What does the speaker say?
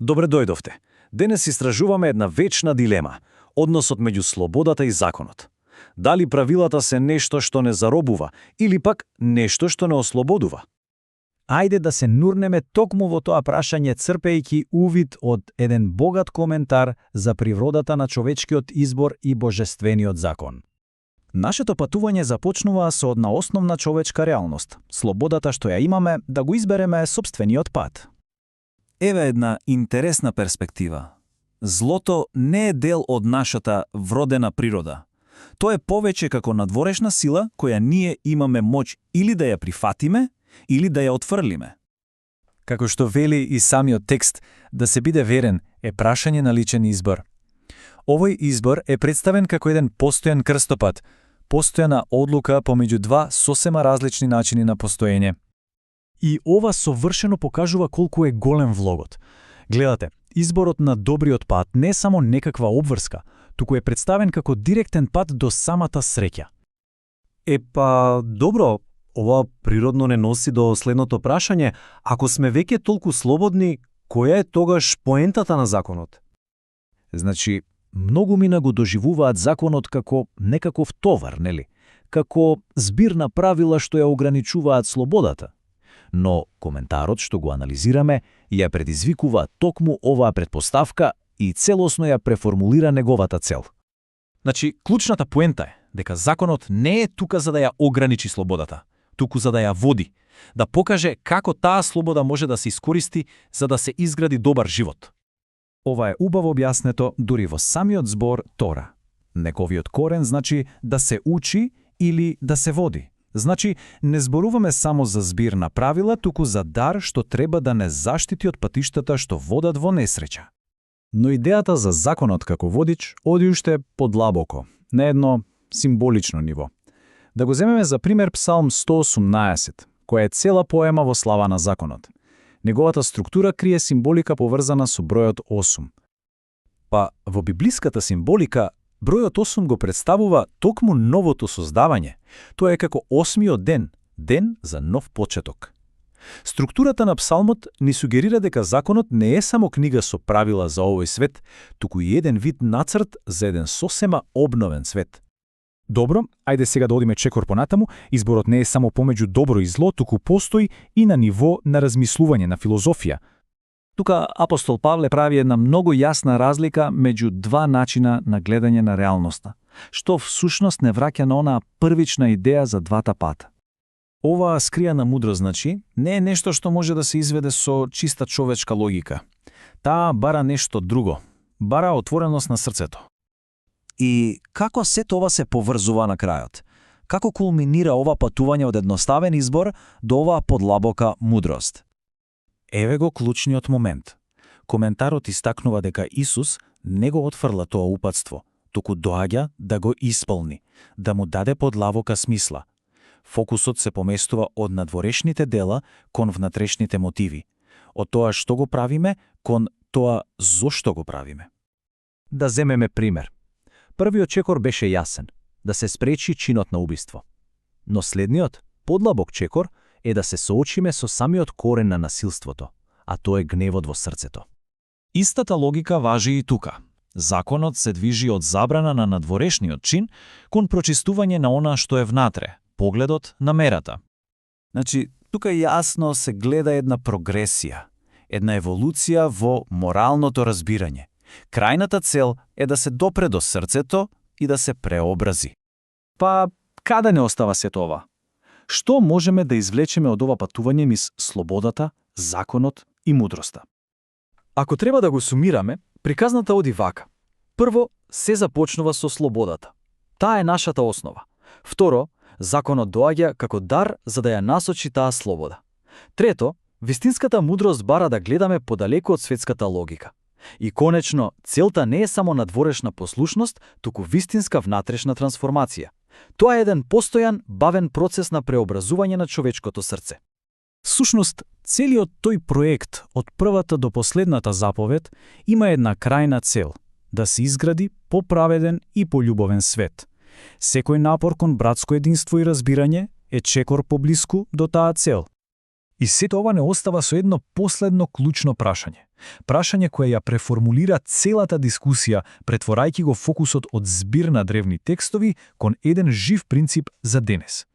Добре дојдовте. Денес истражуваме една вечна дилема – односот меѓу слободата и законот. Дали правилата се нешто што не заробува или пак нешто што не ослободува? Ајде да се нурнеме токму во тоа прашање црпејќи увид од еден богат коментар за природата на човечкиот избор и божествениот закон. Нашето патување започнува со одна основна човечка реалност – слободата што ја имаме да го избереме сопствениот пат. Еве една интересна перспектива. Злото не е дел од нашата вродена природа. Тоа е повеќе како надворешна сила која ние имаме моќ или да ја прифатиме, или да ја отфрлиме. Како што вели и самиот текст, да се биде верен е прашање на личен избор. Овој избор е представен како еден постојан крстопат, постојана одлука помеѓу два сосема различни начини на постоење. И ова совршено покажува колку е голем влогот. Гледате, изборот на добриот пат не е само некаква обврска, туку е представен како директен пат до самата среќа. Добро, ова природно не носи до следното прашање, ако сме веќе толку слободни, која е тогаш поентата на законот? Значи, многумина го доживуваат законот како некаков товар, нели? Како збир на правила што ја ограничуваат слободата. Но коментарот што го анализираме ја предизвикува токму оваа претпоставка и целосно ја преформулира неговата цел. Значи, клучната поента е дека законот не е тука за да ја ограничи слободата, туку за да ја води, да покаже како таа слобода може да се искористи за да се изгради добар живот. Ова е убаво објаснето дури во самиот збор Тора. Неговиот корен значи да се учи или да се води. Значи, не зборуваме само за збир на правила, туку за дар што треба да не заштити од патиштата што водат во несреќа. Но идејата за законот како водич оди уште подлабоко, на едно символично ниво. Да го земеме за пример Псалм 118, која е цела поема во слава на законот. Неговата структура крие символика поврзана со бројот 8. Па, во библиската символика, бројот 8 го представува токму новото создавање. Тоа е како 8-миот ден, ден за нов почеток. Структурата на псалмот ни сугерира дека законот не е само книга со правила за овој свет, туку и еден вид нацрт за еден сосема обновен свет. Добро, ајде сега да одиме чекор понатаму, изборот не е само помеѓу добро и зло, туку постои и на ниво на размислување, на филозофија. Тука апостол Павле прави една многу јасна разлика меѓу два начина на гледање на реалноста, што всушност не враќа на онаа првична идеја за двата пата. Оваа скријана мудрост, значи, не е нешто што може да се изведе со чиста човечка логика. Таа бара нешто друго, бара отвореност на срцето. И како сето ова се поврзува на крајот? Како кулминира ова патување од едноставен избор до оваа подлабока мудрост? Еве го клучниот момент. Коментарот истакнува дека Исус не го отфрла тоа упатство, туку доаѓа да го исполни, да му даде подлабока смисла. Фокусот се поместува од надворешните дела кон внатрешните мотиви, од тоа што го правиме кон тоа зошто го правиме. Да земеме пример. Првиот чекор беше јасен, да се спречи чинот на убиство. Но следниот, подлабок чекор, е да се соочиме со самиот корен на насилството, а тоа е гневот во срцето. Истата логика важи и тука. Законот се движи од забрана на надворешниот чин кон прочистување на она што е внатре, погледот на мерата. Значи, тука јасно се гледа една прогресија, една еволуција во моралното разбирање. Крајната цел е да се допре до срцето и да се преобрази. Па, каде не остава сето ова? Што можеме да извлечеме од ова патување низ слободата, законот и мудроста? Ако треба да го сумираме, приказната оди вака. Прво, се започнува со слободата. Таа е нашата основа. Второ, законот доаѓа како дар за да ја насочи таа слобода. Трето, вистинската мудрост бара да гледаме подалеку од светската логика. И конечно, целта не е само надворешна послушност, туку вистинска внатрешна трансформација. Тоа е еден постојан, бавен процес на преобразување на човечкото срце. Сушност, целиот тој проект, од првата до последната заповед, има една крајна цел – да се изгради поправеден и пољубовен свет. Секој напор кон братско единство и разбирање е чекор поблиску до таа цел. И сето ова не остава со едно последно клучно прашање. Прашање кое ја преформулира целата дискусија, претворајќи го фокусот од збир на древни текстови кон еден жив принцип за денес.